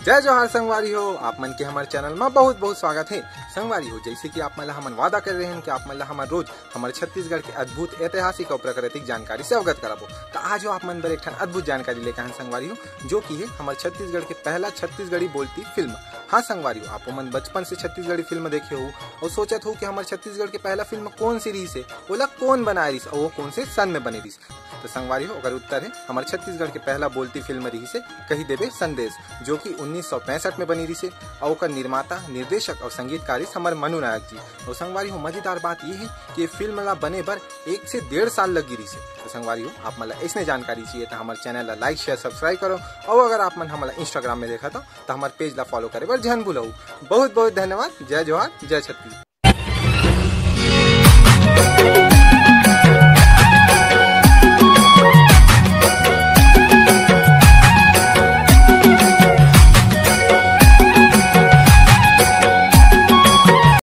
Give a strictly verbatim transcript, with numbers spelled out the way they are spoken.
जय जोहार संगवारी हो, आप मन के हमर चैनल म बहुत बहुत स्वागत हे। संगवारी हो, जैसे कि आप मन ला हमन वादा करे रहेन कि आप मन ला हमन रोज हमर छत्तीसगढ़ के अद्भुत ऐतिहासिक अउ प्राकृतिक जानकारी से अवगत कराबो, त आज आप मन बर एक ठन अद्भुत जानकारी लेके आए हन संगवारी हो, जो कि हे हमर छत्तीसगढ़ के पहला छत्तीसगढ़ी बोलती फिल्म। हाँ संगवारी हो, आप मन बचपन से छत्तीसगढ़ी फिल्म देखे हो अउ सोचत हो कि हमर छत्तीसगढ़ के पहला फिल्म कौन सी रहिस हे, ओला कौन बनाए रहिस अउ वो कौन से सन में बने रहिस। तो संगवारी हो, ओकर उत्तर हे हमर छत्तीसगढ़ के पहला बोलती फिल्म रहिस हे कहि देबे संदेश, जो कि उन्नीस सौ पैंसठ में बनी रहिस हे अउ ओकर निर्माता, निर्देशक अउ संगीतकार रहिस हमर मनु नायक जी। अउ संगवारी हो, मजेदार बात ये हे कि ये फिल्म ला बने बर एक से डेढ़ साल लगी रहिस हे। तो संगवारी हो, आप मन ला ऐसने जानकारी चाहिए तो हमर चैनल ला like, share, subscribe करो अउ अगर आप मन हमन ला Instagram में देखत हो तो हमर पेज ला follow करे बर झन भूलहू। बहुत बहुत धन्यवाद। जय जोहार, जय छत्तीसगढ़।